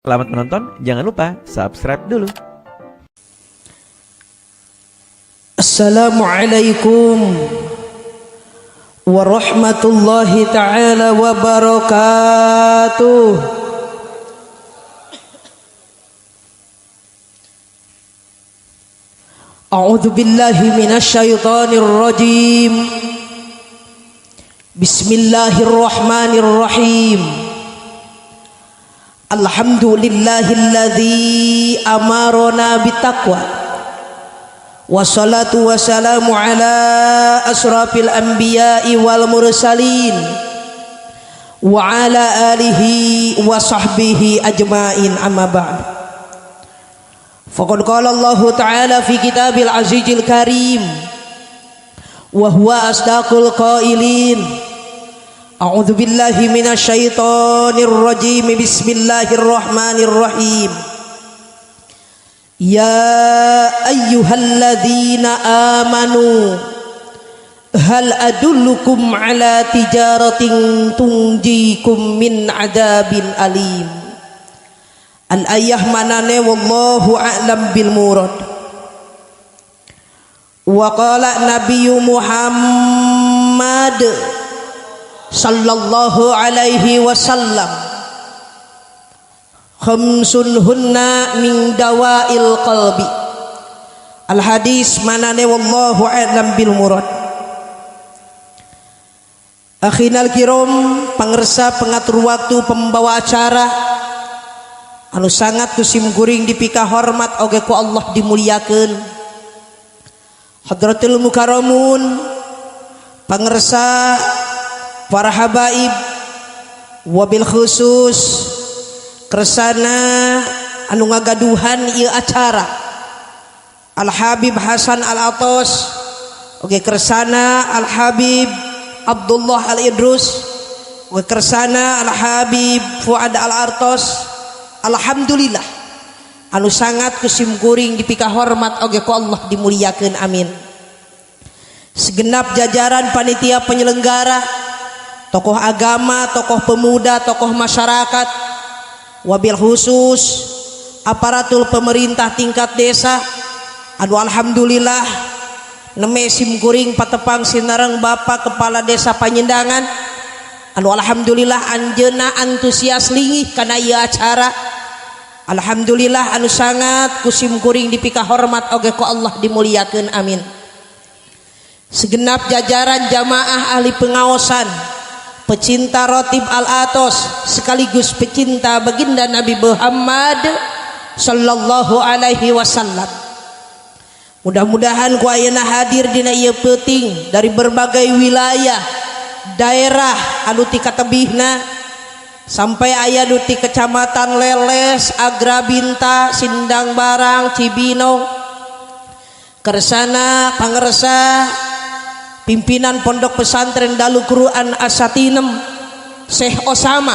Selamat menonton, jangan lupa subscribe dulu. Assalamualaikum warahmatullahi taala wabarakatuh. A'udzu billahi minasyaitonir rajim. Bismillahirrahmanirrahim. Alhamdulillahilladzi amarona bitaqwa. Wassalatu wassalamu ala asrafil anbiya'i wal mursalin wa ala alihi wa sahbihi ajmain, amma ba'd. Faqad qala Allah ta'ala fi kitabil azizil karim wa huwa asdaqul qailin. A'udzu billahi minasyaitonir rajim. Bismillahirrahmanirrahim. Ya ayyuhalladzina amanu hal adullukum ala tijaratin tunjikum min adabin alim. Al ayah manane wallahu a'lam bil murad. Wa qala nabiyyu Muhammad sallallahu alaihi wasallam khamsun hunna min dawail qalbi. Al hadis manane wallahu a'lam bil murad. Akhinal kiram, pangersa pengatur waktu, pembawa acara anu sangat kusim kuring dipika hormat oge ku Allah dimuliakeun. Hadratul mukarramun, pangersa para habaib, wabil khusus kersana anu ngagaduhan ieu acara Al Habib Hasan Al Atos, oge kersana Al Habib Abdullah Al Idrus, oge kersana Al Habib Fuad Al Artos. Alhamdulillah anu sangat kusim kuring dipika hormat oge ku Allah dimuliakeun, amin. Segenap jajaran panitia penyelenggara, tokoh agama, tokoh pemuda, tokoh masyarakat, wabil khusus aparatur pemerintah tingkat desa anu alhamdulillah neme sim kuring patepang sinareng Bapak Kepala Desa Panyindangan anu alhamdulillah anjeunna antusias lingih kana ieu acara. Alhamdulillah anu sangat kusim kuring dipika hormat oge ku Allah dimuliakeun, amin. Segenap jajaran jamaah ahli pengaosan, pecinta Rotib Al-Atos sekaligus pecinta baginda Nabi Muhammad sallallahu alaihi wasallam, mudah-mudahan ku ayeuna hadir dina ieu peuting dari berbagai wilayah daerah anu ti katebihna sampai aya nu ti kecamatan Leles, Agrabinta, Sindang Barang, Cibinong, kersana pangersa pimpinan Pondok Pesantren Darul Quran Asatinem Syekh Osama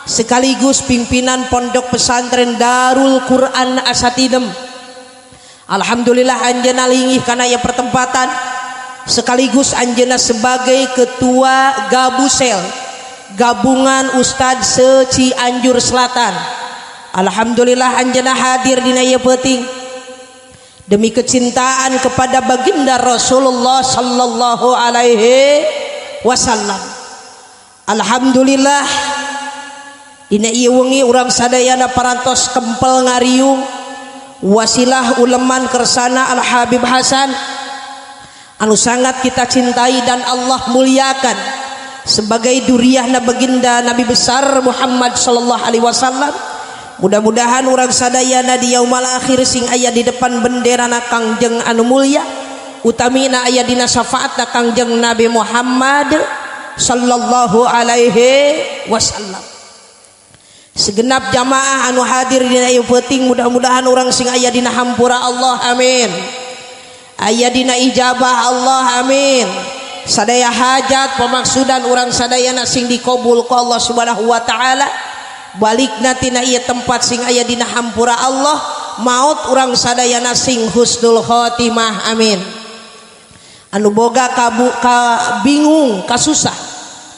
sekaligus pimpinan Pondok Pesantren Darul Quran Asatinem. Alhamdulillah anjeunna linggih kana ieu pertempatan sekaligus anjeunna sebagai ketua Gabusel, Gabungan Ustadz se-Cianjur Selatan. Alhamdulillah anjeunna hadir dina ieu peuting demi kecintaan kepada baginda Rasulullah sallallahu alaihi wasallam. Alhamdulillah dina ieu wengi urang sadayana parantos kempel ngariung wasilah uleman kersana Al Habib Hasan anu sangat kita cintai dan Allah muliakan sebagai duriahna baginda Nabi besar Muhammad sallallahu alaihi wasallam. Mudah-mudahan urang sadayana di yaumal akhir sing aya di depan bendera na Kangjeng anu mulia, utamina aya dina syafaatna Kangjeng Nabi Muhammad sallallahu alaihi wasallam. Segenap jamaah anu hadir dina ieu peuting, mudah-mudahan urang sing aya dina hampura Allah, amin. Aya dina ijabah Allah, amin. Sadaya hajat pemaksudan urang sadayana sing dikabul ku Allah Subhanahu wa taala. Balikna tina ieu tempat sing aya dina hampura Allah, maut urang sadayana sing husnul khotimah, amin. Anu boga kabingung kasusah,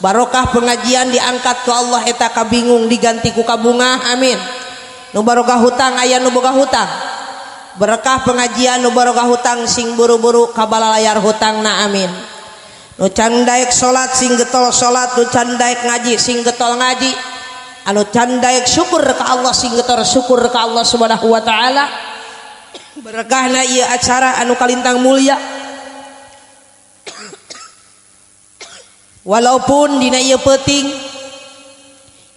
barokah pengajian diangkat ku Allah eta kabingung diganti ku kabungah, amin. Nu baroga hutang aya nu boga hutang. Berkah pengajian nu baroga hutang sing buru-buru kabalalayar hutangna, amin. Nu can daek salat sing getol salat, nu can daek ngaji sing getol ngaji. Anu can daek syukur ka Allah sing getol syukur ka Allah Subhanahu wa taala. Berkahna ieu acara anu kalintang mulia. Walaupun dina ieu peuting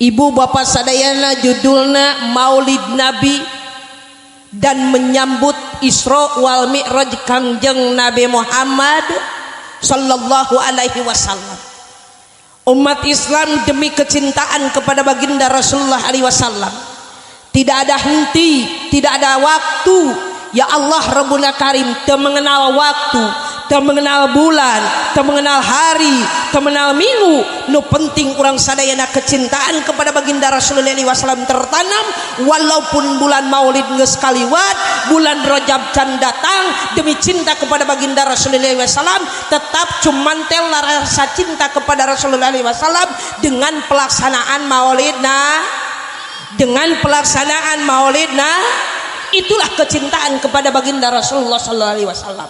ibu bapak sadayana judulna Maulid Nabi dan menyambut Isra wal Mi'raj Kangjeng Nabi Muhammad sallallahu alaihi wasallam. Umat Islam demi kecintaan kepada baginda Rasulullah alaihi wasallam tidak ada henti, tidak ada waktu. Ya Allah Rabbuna Karim teu mengenal waktu, teu mengenal bulan, teu mengenal hari, teu mengenal minggu. Nu penting urang sadayana kecintaan kepada baginda Rasulullah SAW tertanam walaupun bulan Maulid geus kaliwat, bulan Rajab can datang, demi cinta kepada baginda Rasulullah SAW tetap cumantel rasa cinta kepada Rasulullah SAW dengan pelaksanaan Maulid. Nah, dengan pelaksanaan Maulid, nah itulah kecintaan kepada baginda Rasulullah sallallahu alaihi wasallam.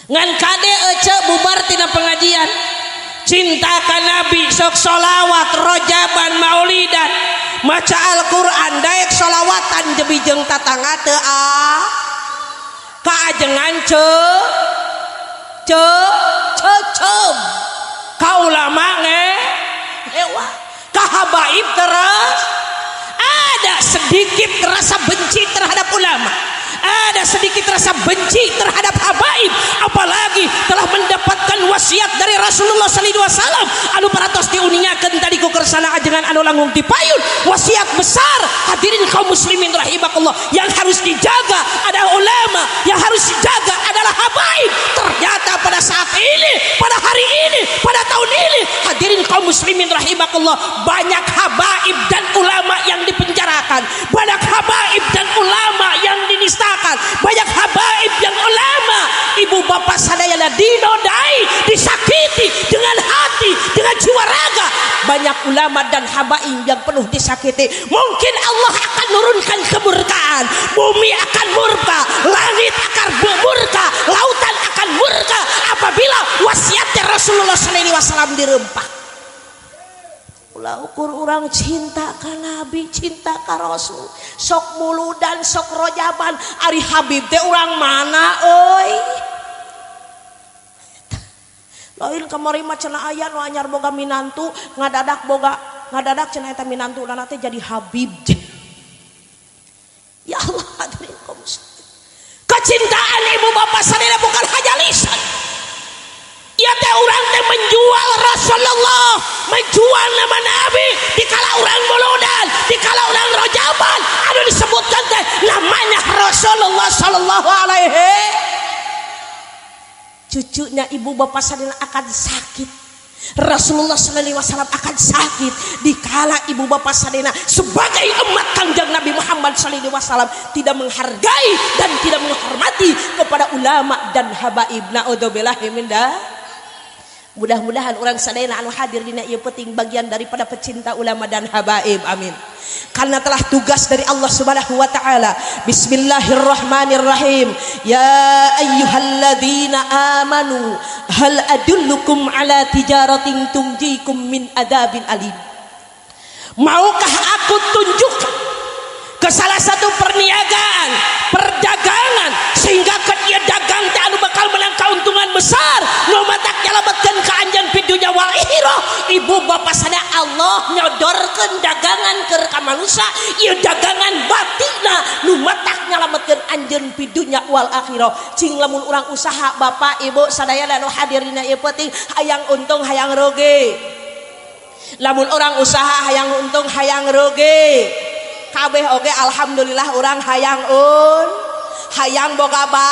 Ngan kade ece bubar tina pengajian, cinta ka Nabi sok solawat, rojaban, maulidan, maca Al-Qur'an, daek solawatan jebi jeung tatangga teu ah kaajengan ce ce cecem ka ulama nge ewa ka habaib terus. Ada sedikit rasa benci terhadap ulama, ada sedikit rasa benci terhadap habaib, apalagi telah mendapatkan wasiat dari Rasulullah sallallahu alaihi wasallam anu parantos diuningakeun tadi ku kersana ajengan anu langkung tipayun. Wasiat besar hadirin kaum muslimin rahimakumullah, yang harus dijaga adalah ulama, yang harus dijaga adalah habaib. Ternyata pada saat ini, pada hari ini, pada tahun ini, hadirin kaum muslimin rahimakumullah, banyak habaib dan ulama yang dipenjarakan, banyak habaib dan ulama yang dinistakan, banyak habaib yang ulama ibu bapak sadayana dinodai, disakiti dengan hati, dengan jiwa raga. Banyak ulama dan habaib yang penuh disakiti. Mungkin Allah akan nurunkan kemurkaan, bumi akan murka, langit akan murka, lautan akan murka apabila wasiatnya Rasulullah SAW dirempak. Ulah ukur orang cinta ka Nabi, cinta ka Rasul, sok muludan, sok rojaban, ari Habib teh urang mana euy? Lain kamari mah cenah aya nu anyar boga minantu, ngadadak boga ngadadak cenah eta minantu teh jadi Habib. Ya Allah, hadirin kaum muslimin. Kecintaan ibu bapak sadaya bukan hanya lisan. Ya teh urang teh menjual Rasulullah, menjual nama Nabi dikala urang muludan, dikala urang rojaban, anu disebutkan teh namanya Rasulullah sallallahu alaihi. Cucunya ibu bapak sadaya akan sakit. Rasulullah sallallahu alaihi wasallam akan sakit dikala ibu bapak sadayana sebagai umat Kangjeng Nabi Muhammad sallallahu alaihi wasallam tidak menghargai dan tidak menghormati kepada ulama dan habaib. Naudzubillahi min dzalik. Mudah-mudahan orang sadayana anu hadir dina ieu penting bagian daripada pecinta ulama dan habaib, amin. Karena telah tugas dari Allah Subhanahu wa taala. Bismillahirrahmanirrahim. Ya ayyuhalladzina amanu hal adullukum ala tijaratin tunjikum min adabin alim. Maukah aku tunjukkan ke salah satu perniagaan, perdagangan sehingga ke dia dagang teh anu bakal menang keuntungan besar, nu matak nyalametkeun ka anjeun di dunya wal akhirah. Ibu bapak sadaya, Allah nyodorkeun dagangan keur ka manusia, ieu dagangan batina nu matak nyalametkeun anjeun di dunya wal akhirah. Cing lamun urang usaha, bapak ibu sadaya anu hadir dina ieu peuting, hayang untung hayang rugi? Lamun orang usaha hayang untung hayang rugi? Kabeh oge alhamdulillah orang hayang un hayang boga ba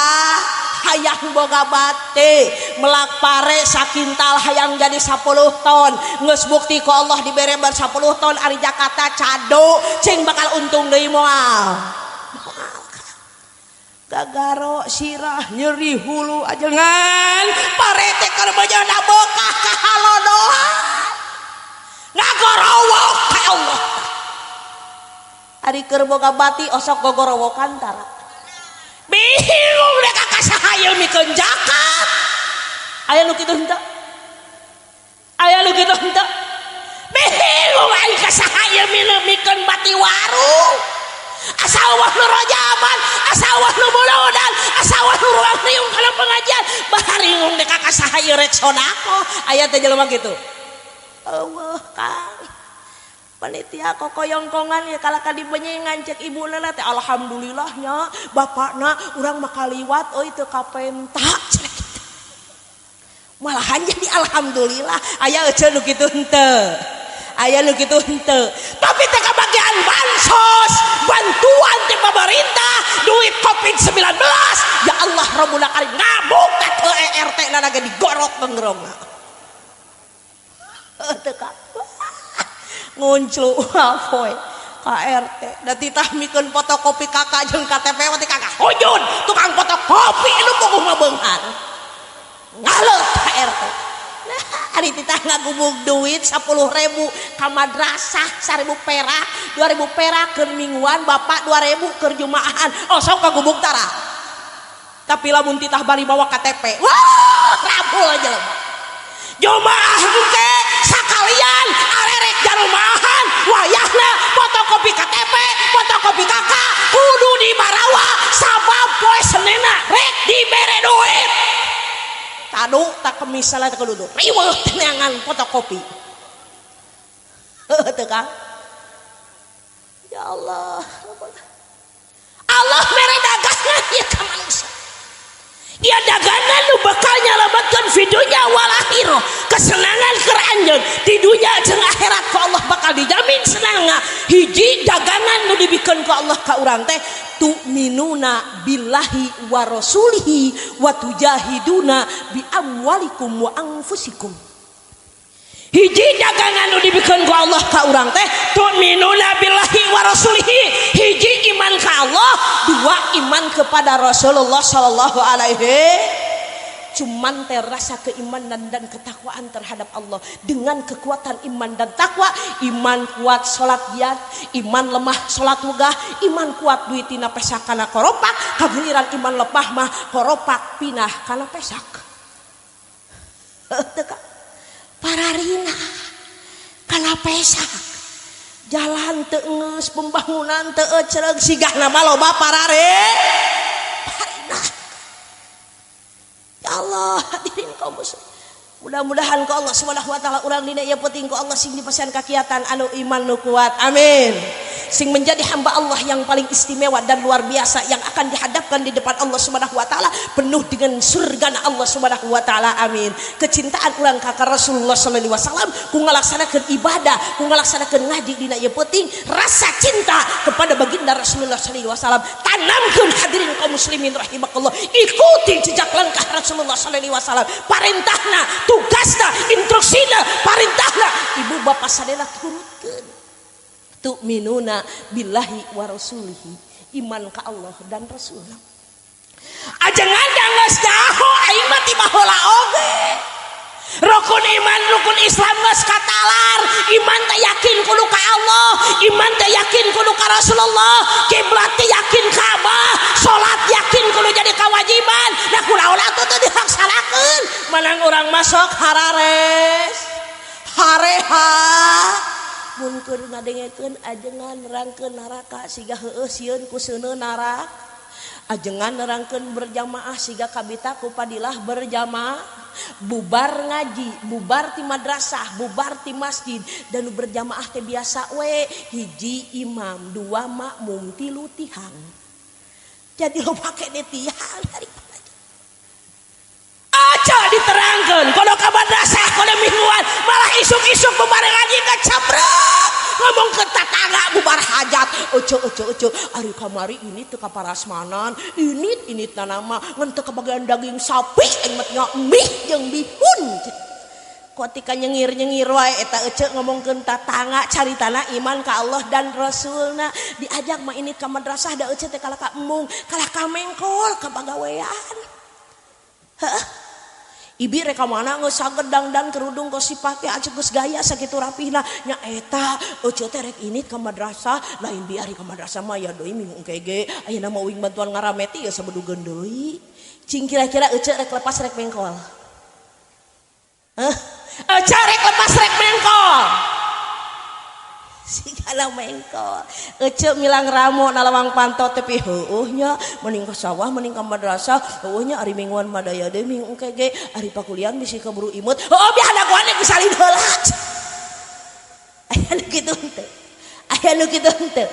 hayang boga bate, melak pare sakintal hayang jadi 10 ton. Geus bukti ku Allah dibere bar 10 ton, ari Jakarta cado, cing bakal untung deui moal? Gagaro sirah, nyeri hulu ajengan, pare teh keur meunyeuna beukah kahalodoan ngagorowok ka Allah. Ari keur boga bati osok gogorowokan tara. Bingung rek ka saha ieu mikeun zakat. Aya nu kitu henteu? Aya nu kitu henteu? Bingung aing ka saha ieu mikeun bati warung. Asa euweuh nu rojaman, asa euweuh nu muludan, asa euweuh nu ruang riung kana pengajian. Baringung dek ka saha ieu rek sedekah. Aya teh jelema kitu. Euweuh Kang. Panitia kokoyongkongan ya kalaka dibenyengan cek ibu nana teh alhamdulillah nya bapakna urang mah kaliwat euy teu kapenta cenah kitu. Malahan jadi alhamdulillah aya euceun nu kitu henteu. Aya nu kitu henteu. Tapi teh kabagian bansos, bantuan ti pemerintah, duit Covid-19. Ya Allah Rabbul Karim ngamuk ka RT na ge digorok bengrongna. Heuh teu ka. Ngunclu apoy ka RT da titah mikeun fotokopi KK jeung KTP mah teh kagak hujud tukang fotokopi nu puguh mah beunghar ngaleut ka RT. Nah, ari titah ngagubug duit 10.000 ka madrasah 1.000 perak 2.000 perak keur mingguan bapak 2.000 keur jumaahan osok kagubug tara. Tapi lamun titah bari bawa KTP wah rabul jelema. Jumaah engke sakalian arerek jarumaahan wayahna fotokopi KTP fotokopi KK kudu dibarawa sabab poe Senena rek dibere duit. Tadu tak kemisalah teh kudu riweuh neangan fotokopi. Heuh teu Kang. Ya Allah. Allah mere dagangan ieu ka manusia. Ia dagangan nu bakal nyalametkeun fi dunya wal akhirah. Kesenangan keur anjeun di dunya jeung akhirat ku Allah bakal dijamin senangna. Hiji dagangan nu dibikeun ku Allah ka urang teh tu'minuna billahi wa rasulihi wa tujahiduna bi amwalikum wa anfusikum. Hiji dagangan nu dibikeun ku Allah ka urang teh tu'minuna billahi wa rasulihi. Hiji iman ka Allah, dua iman kepada Rasulullah sallallahu alaihi. Cuman teh rasa keimanan dan ketakwaan terhadap Allah. Dengan kekuatan iman dan takwa, iman kuat salat giat, iman lemah salat wegah, iman kuat duit tina pesak kana koropak, kagiliran iman lemah mah koropak pinah kana pesak. Teu ka pararina kana pesak. Jalan teu geus, pembangunan teu ecreg, sigahna mah loba parare. Parina. Ya Allah, hadirin kaum muslimin. Mudah-mudahan ku Allah Subhanahu wa taala urang dina ieu penting ku Allah sing dipasihan kakiatan anu iman nu kuat. Amin. Sing menjadi hamba Allah yang paling istimewa dan luar biasa yang akan dihadapkan di depan Allah Subhanahu wa taala penuh dengan surga Allah Subhanahu wa taala. Amin. Kecintaan urang ka Rasulullah sallallahu alaihi wasallam ku ngalaksanakeun ibadah, ku ngalaksanakeun ngaji dina ieu penting rasa cinta kepada baginda Rasulullah sallallahu alaihi wasallam. Tanamkeun hadirin kaum muslimin rahimakumullah. Ikuti jejak langkah Rasulullah sallallahu alaihi wasallam. Parentahna, tugasna, instruksina, parentahna ibu bapak sadaya turutkeun. Tu'minuna billahi wa rasulihi, iman ka Allah dan Rasulna. Ajengan geus nyaho aing mah ti baheula oge. Rukun iman, rukun Islam geus katalar. Iman teh yakin kudu ka Allah, iman teh yakin kudu ka Rasulullah, kiblat teh yakin Ka'bah, salat yakin kudu jadi kewajiban. Nah kunaon atuh teu dilaksanakeun? Manang urang masuk harares. Hareha. Mun keur ngadengekeun ajengan nerangkeun neraka siga heueuh sieun ku seuneu naraka. Ajengan nerangkeun berjamaah siga kabita ku padilah berjamaah. Bubar ngaji, bubar ti madrasah, bubar ti masjid dan berjamaah teh biasa we hiji imam, dua makmum, tilu tihang. Jadi lo pake di tiang daripada aja diterangkan kalau ke madrasah kalau mingguan malah isuk-isuk bubar ngaji kecabrek ngomong ke tetangga bubar hajat ojo ojo ojo ari kamari ini teu kaparasmanan ini tanama ngan teu kebagian daging sapi aing mah tinggal mie jeung bihun. Ketika nyengir-nyengir wae eta ece ngomongkeun tatangga caritana iman ka Allah dan Rasulna diajak mah ini ka madrasah da ece teh kalah ka embung kalah ka mengkol ka pagawean. Heuh. Ibi rek ka mana geus sagedang dan kerudung geus dipake aja geus gaya sakitu rapihna nya eta euceu teh rek ini ka madrasah lain biari ka madrasah mah ya deui minggu engke ge ayeuna mah uing bantuan ngarameti ya sabedugeun deui. Cing kira-kira euceu rek lepas rek mengkol. Hah? Euceu rek lepas rek mengkol. Sigala mengkol. Ece milang ramo nalawang panto tepi heueuh nya mending ka sawah mending ka madrasah heueuh nya ari mingguan mah daya deui minggu engke ge ari pakulian bisi keburu imut heueuh biah dagoan geus salin heula. Aya nu kitu henteu. Aya nu kitu henteu.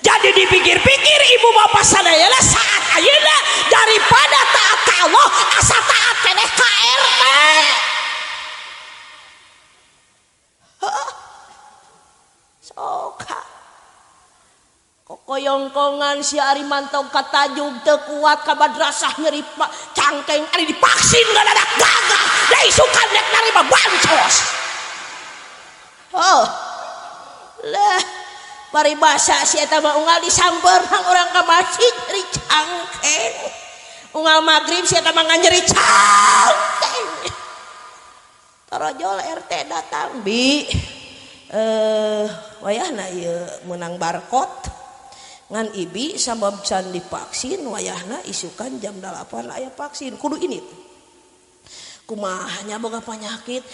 Jadi dipikir-pikir ibu bapak sadayana saat ayeuna daripada taat ka Allah asa taat keneh ka RT. Heuh. Soka kokoyongkongan si ari mantog katajug teu kuat ka madrasah nyeri cangkeng ari divaksin ngadadak gagah da isukan rek narima bansos. Oh lah paribasa si eta mah unggal disamper nang urang ka masjid nyeri cangkeng unggal magrib si eta mah nyeri cangkeng. Torojol RT datang bi wayahna ieu meunang barcode ngan ibi sabab can divaksin wayahna isukan jam 8 aya vaksin kudu ini kumaha nya boga penyakit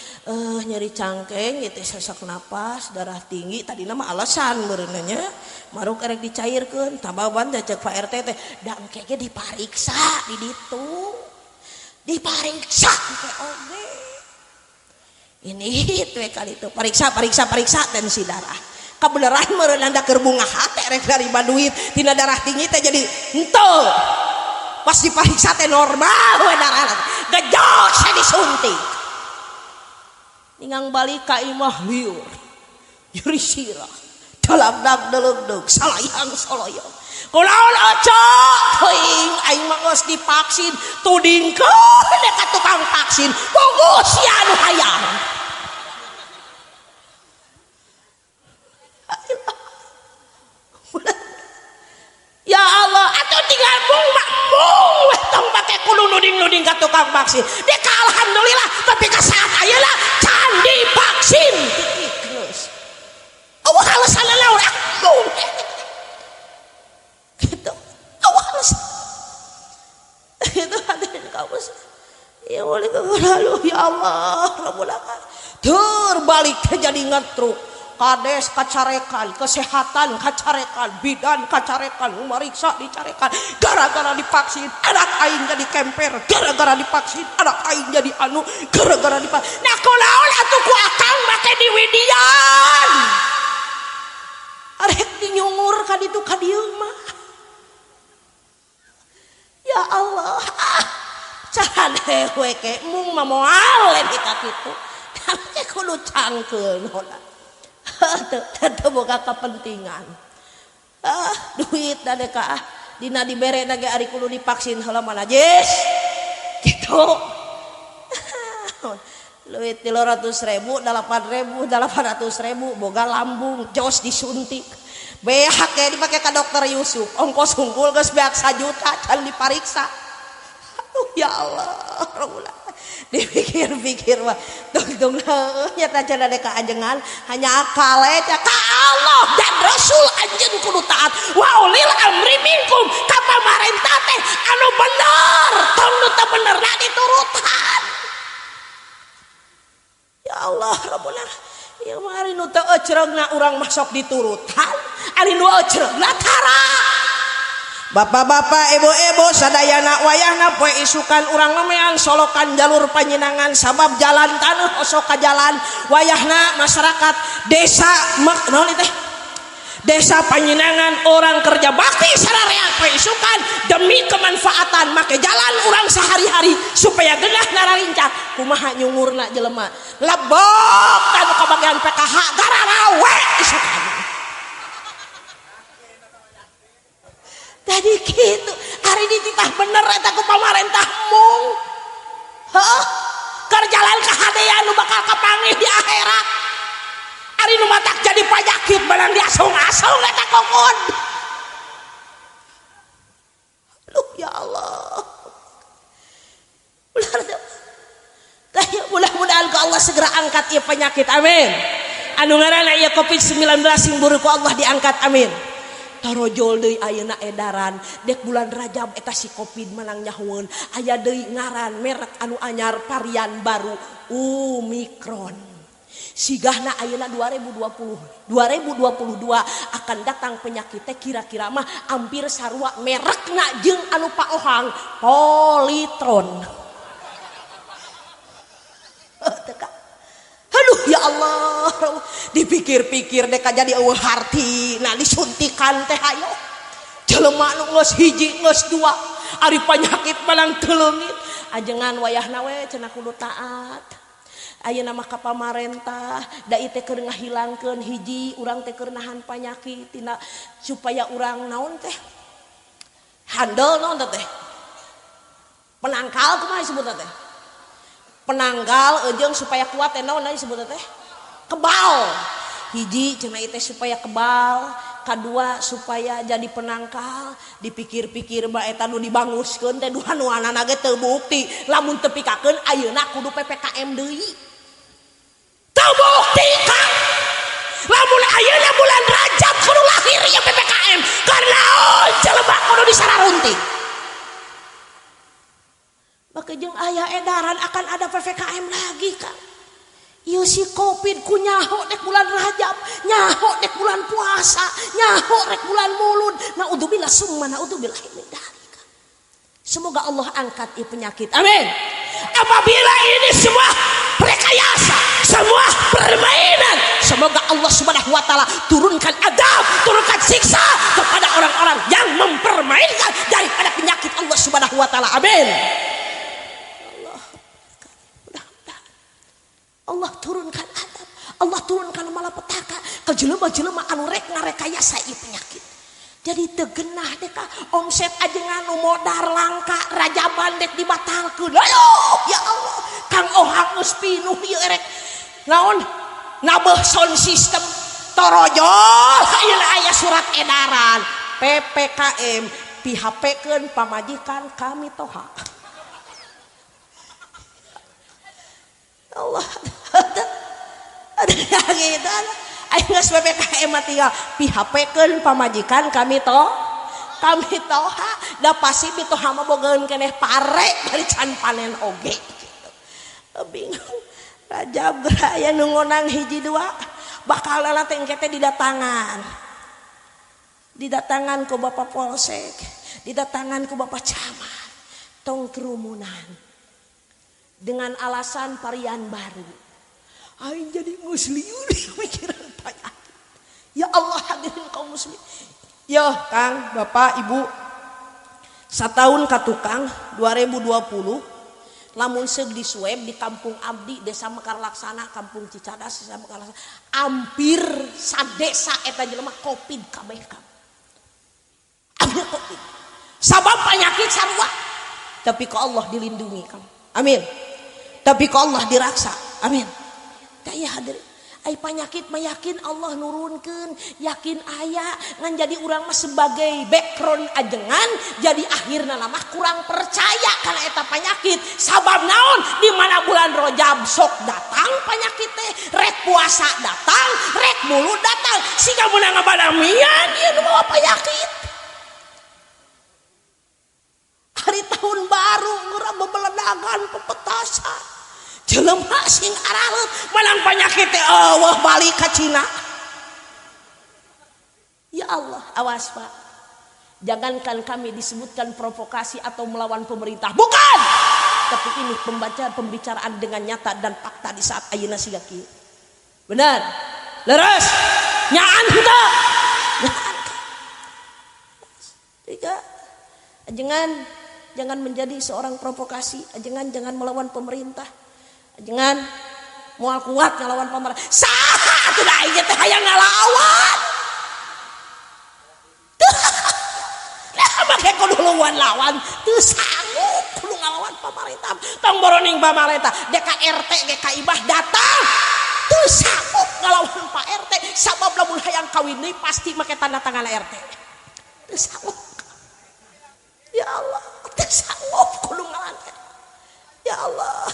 nyeri cangkeng ieu teh sesak napas darah tinggi tadina mah alasan meureunna nya maruk erek dicairkeun tababan teh cek Pak RT teh da engke ge dipariksa di ditu dipariksa engke oge ini itu kali itu pariksa pariksa pariksa tensi darah kebenaran meureun anda keur bunga hate rek narima duit tina darah tinggi teh jadi henteu pas dipariksa teh normal we darah gejos saya disuntik ningang balik ka imah liur nyeri sirah dalam dag deleugdeug salayang soloyong kunaon oco teuing aing mah geus divaksin tudingkeun ka tukang vaksin puguh sia nu hayang. Ya Allah atuh tinggal mung makmung weh tong make kudu nuding-nuding ka tukang vaksin deka alhamdulillah tapi ka saat ayeuna can divaksin titik geus eueuh alasanna naon mung gitu awas itu hadirin kamu ya boleh lalu ya Allah Rabbul Alamin terbalik jadi ngetruk kades kacarekan kesehatan kacarekan bidan kacarekan mariksa dicarekan gara-gara divaksin anak aing jadi kemper gara-gara divaksin anak aing jadi anu gara-gara divaksin nah kunaon atuh ku akang make diwidian arek dinyungur ka ditu ka dieu mah. Ya Allah, ah, cara dewe ke mung mah moal lain ka kitu. Tapi kudu cangkeul nona. Teu boga kepentingan. Ah, duit da ka ah dina dibere ge ari kudu divaksin heula mah najis. Gitu. Duit 300.000, 8.000, 800.000 boga lambung jos disuntik. Beak ya dipakai ke dokter Yusuf ongkos unggul geus beak 1 juta can dipariksa. Aduh ya Allah dipikir-pikir mah tungtung nyata cenah ka ajengan hanya akal eta ka Allah dan Rasul anjeun kudu taat wa ulil amri minkum ka pamarentah teh anu bener tong nu teu bener na diturutan. Ya Allah Rabbul Alamin ya mari nu teu ecreugna urang masuk diturutan ari nu ecreugna tara. Bapak-bapak ibu-ibu sadayana wayahna poe isukan urang memean solokan jalur Panyinangan sabab jalan taneuh osok ka jalan wayahna masyarakat desa naon teh desa Panyinangan orang kerja bakti sararea poe isukan demi kemanfaatan make jalan urang sehari-hari supaya genah nararincak kumaha nyungurna jelema lebok kanu kabagian PKH gararawe isukan. Tadi gitu hari dititah bener eta ku pamarentah mung heuh keur jalan kahadean nu bakal kapanggih di akhirat ari nu matak jadi panyakit balang diasung-asung eta kokon. Aduh ya Allah. Bener teu? segera angkat ieu penyakit, amin. Anu ngaranna ieu Covid-19 sing buru ku Allah diangkat, amin. Torojol deui ayeuna edaran dek bulan Rajab eta si Covid menang nyahueun aya deui ngaran merek anu anyar varian baru Omikron. Sigahna ayeuna 2022 akan datang penyakit teh kira-kira mah hampir sarua merekna jeung anu paohang Politron. Aduh ya Allah, dipikir-pikir dek jadi eueuh harti, nah disuntikan teh hayo. Jelema nu geus hiji geus dua, ari penyakit malang teu leungit. Ajengan wayahna we cenah kudu taat. Ayeuna mah ka pamarentah, da ieu teh keur ngahilangkeun hiji urang teh keur nahan panyakit tina supaya urang naon teh? Handel naon teh? Penangkal kumaha disebutna teh? Penanggal jeung supaya kuat teh naon disebutna teh? Kebal. Hiji cenah ieu teh supaya kebal, kadua supaya jadi penangkal. Dipikir-pikir mah eta nu dibanguskeun teh dua-duanana ge teu bukti. Lamun teu pikakeun ayeuna kudu PPKM deui. Teu bukti Kang. Lamun ayeuna bulan Rajab kudu lahir ieu PPKM. Karena jelema kudu disararunting. Maka jeung aya edaran akan ada PPKM lagi Kang. Ieu si Covid ku nyaho dek bulan Rajab, nyaho dek bulan puasa, nyaho rek bulan Mulud. Naudzubillah summa naudzubillah min dzalik. Semoga Allah angkat ieu penyakit. Amin. Apabila ini semua rekayasa, semua permainan, semoga Allah Subhanahu wa taala turunkan adab, turunkan siksa kepada orang-orang yang mempermainkan daripada penyakit Allah Subhanahu wa taala. Amin. Allah turunkan adab, Allah turunkan malapetaka ke jelema-jelema anu rek ngarekayasa ieu penyakit. Jadi teu genah deh ka omset ajengan nu modar langka rajaban dek dibatalkeun. Ayo ya Allah, Kang Ohang geus pinuh ieu erek naon nabeuh sound system torojol ayeuna aya surat edaran PPKM PHP-keun pamajikan kami toha. Allah ada gitu ayo geus PPKM mah tinggal PHP-keun pamajikan kami toh kami toha da pasti mitoha mah bogaeun keneh pare bari can panen oge gitu. Bingung Rajab aya nu ngonang hiji dua bakal teh engke teh didatangan ku Bapak Polsek, didatangan ku Bapak Camat, tong kerumunan dengan alasan varian baru. Aing jadi musliun mikiran penyakit. Ya Allah hadirin kaum muslim. Yo Kang, Bapak, Ibu, satahun ka tukang 2020 lamun seug di swab di kampung Abdi, Desa Mekar Laksana, Kampung Cicadas, Desa Mekar Laksana, hampir sadesa eta jelema Covid kabeh Kang. Hampir Covid. Sabab penyakit sarua. Tapi ku Allah dilindungi Kang. Amin. Tapi ku Allah diraksa. Amin. Kaya hadirin. Ai penyakit mah yakin Allah nurunkeun, yakin aya ngan jadi urang mah sebagai background ajengan jadi akhirna mah kurang percaya kana eta penyakit. Sabab naon? Di mana bulan Rajab sok datang penyakit teh, rek puasa datang, rek Mulud datang, siga meunang ngabadamian ieu nu mawa penyakit. Hari tahun baru ngurang bebeledagan pepetasan. Jelema sing araleut menang penyakit teh eueuh balik ka Cina. Ya Allah, awas Pak. Jangankan kami disebutkan provokasi atau melawan pemerintah, bukan. Tapi ini pembicaraan dengan nyata dan fakta di saat ayeuna siga kieu. Benar. Leres. Nyaan henteu. Nyaan. Tiga. Jangan menjadi seorang provokasi, jangan jangan melawan pemerintah. Jangan moal kuat ngelawan pemerintah. Saha atuh da aing teh hayang ngalawan. Lah make kudu lawan-lawan, teu sanggup kudu ngalawan pemerintah. Tong boroning pamarentah, dek RT ge ka ibah datang. Teu sanggup ngalawan Pak RT, sabab lamun hayang kawin deui pasti make tanda tangan RT. Teu sanggup. Ya Allah, teu sanggup kudu ngalawan. Ya Allah,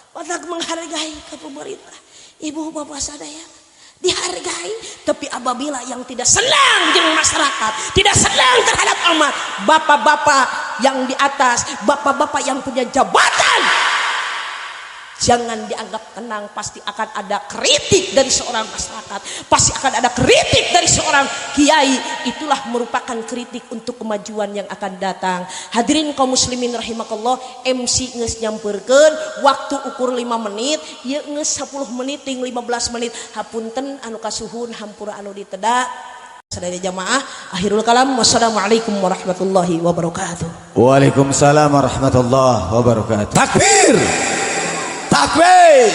matak menghargai ke pemerintah. Ibu bapak sadaya dihargai, tapi apabila yang tidak senang dengan masyarakat, tidak senang terhadap amat, bapak-bapak yang di atas, bapak-bapak yang punya jabatan, jangan dianggap tenang. Pasti akan ada kritik dari seorang masyarakat, pasti akan ada kritik dari seorang kiai. Itulah merupakan kritik untuk kemajuan yang akan datang. Hadirin kaum muslimin rahimakallah, MC geus nyamperkeun waktu ukur 5 menit, ieu geus 10 menit ting 15 menit. Hapunten anu kasuhun, hampura anu diteda. Sadaya jamaah, akhirul kalam, wassalamualaikum warahmatullahi wabarakatuh. Waalaikumsalam warahmatullahi wabarakatuh. Takbir. Takbir.